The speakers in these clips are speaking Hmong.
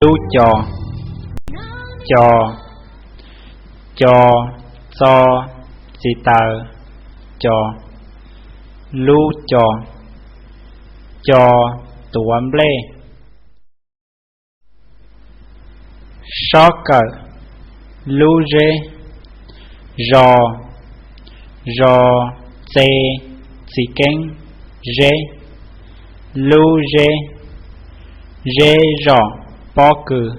Lub co. Co. Co, txo, txiv taws, co. Lub co. Co, tuav nplej. Sob kawm, lub zeb. Zo. Zo, txe, txiv keeb, zeb. Lub zeb. Zeb zos pob kws.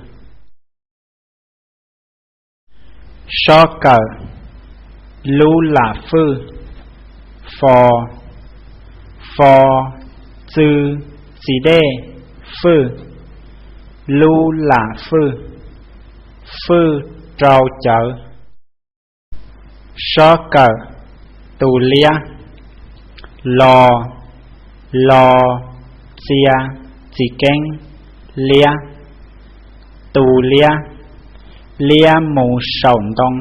Sob kawm, lub lam fwj. Fo. Fo, txw, txiv dej, fwj. Lub lam fwj. Fwj rau cawv. Sob kawm, tus liab. Lo. Lo, txia, txiv keeb, liab. Tus liab. Liab mus saum ntoo.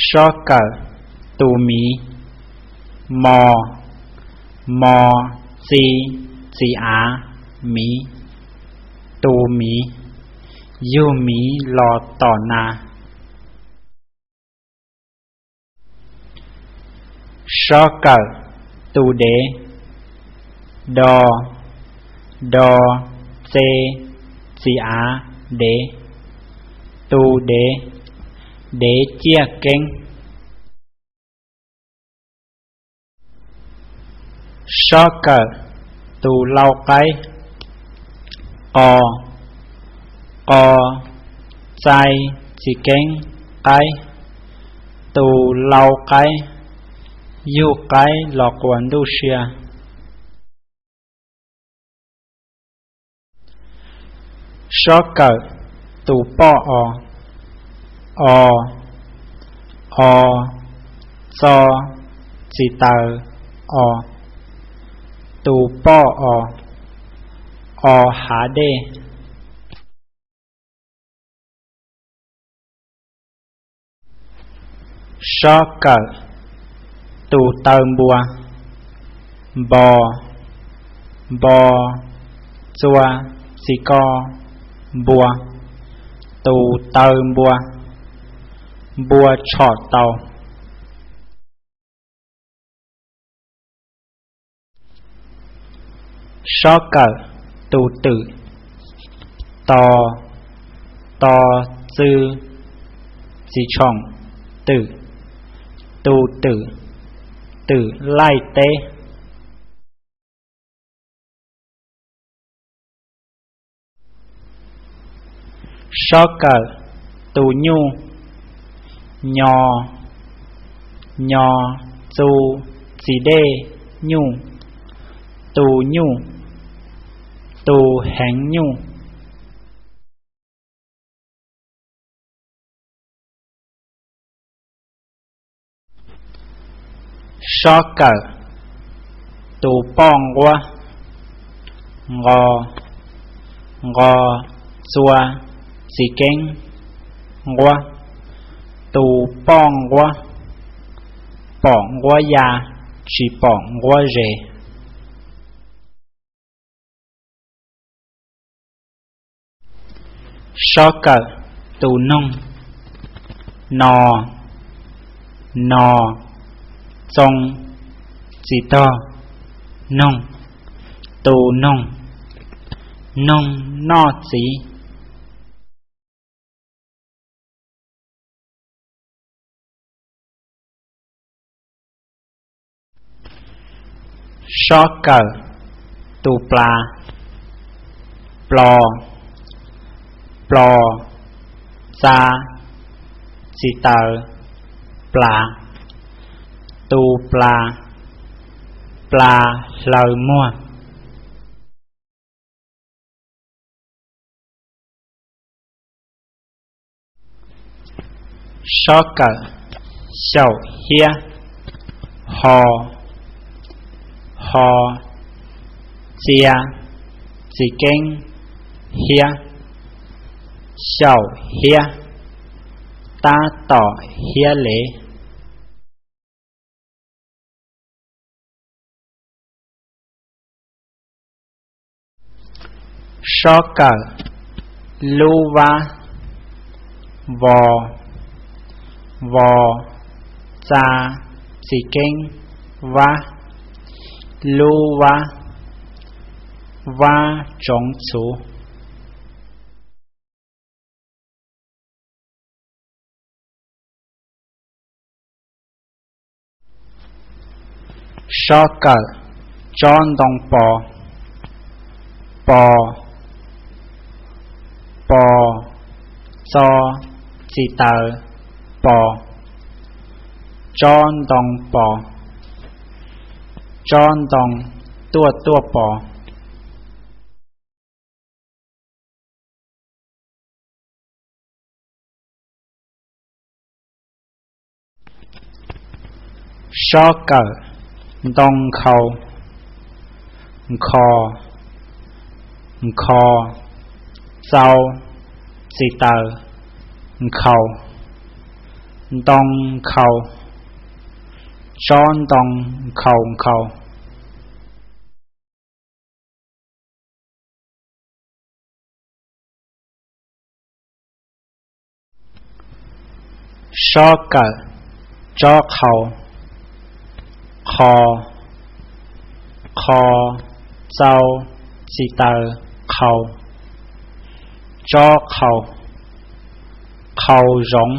Sob kawm, tus miv. Mo. Mo, txi, txiv av, miv. Tus miv. Yug miv los tom nas. Sob kawm, tus dev. Do. Do, txe, txiv av, dev. Tus dev. Dev ciaj keeb. Sob kawm, tus lau qaib. Qo. Qo, txai, txiv keeb, qaib. Tus lau qaib. Yug qaib los quas ntuj sia. Sob kawm, tus poj o. O. O, txo, txiv taws, o. Tus poj o. O hav dej. Sob kawm, tus taw npua. Npo. Npo, txua, txiv ko, npua. Tus taw npua. Npua tshom tau. Sob kawm, tus twm. To. To, txw, txiv tshoom, twm. Tus twm. Twm laij teb. Sob kawm, tus nyuj. Nyo. Nyo, txu, txiv dej, nyuj. Tus nyuj. Tus heev nyuj. Sob kawm, tus poj nquab. Nqo. Nqo, txua, txiv keeb, nquab. Tus poj nquab. Pom nquab ya, tsis pom nquab zes. Sob kawm, tus noog. No. No, txoo, txiv tog, noog. Tus noog. Noog noj txiv. Sob kawm, tus plas. Plo. Plo, txa, txiv taws, plas. Tus plas. Plas hlaws muag. Sob kawm, xyaum hiab. Ho. Ho, txia, txiv keeb, hiab. Xyaum hiab, tab tom hiab lev. Sob kawm, lub vab, vo, vo, txa, txiv keeb, vab, lub vab, vab tsoov txhuv. Sob kawm, tsob ntoo po, po, po, txo, txi taw, po, tsob ntoo po, tsob ntoo tuaj tuaj po. Sob kawm, ntoo nkhaus, nkho, nkho, txau, txi taw, nkhaus, ntoo nkhaus, tsob ntoo nkhaus nkhaus. Sob kawm, tsob qhau, qho, qho, txau, txi taw, qhau, tsob qhau, qhau zoov,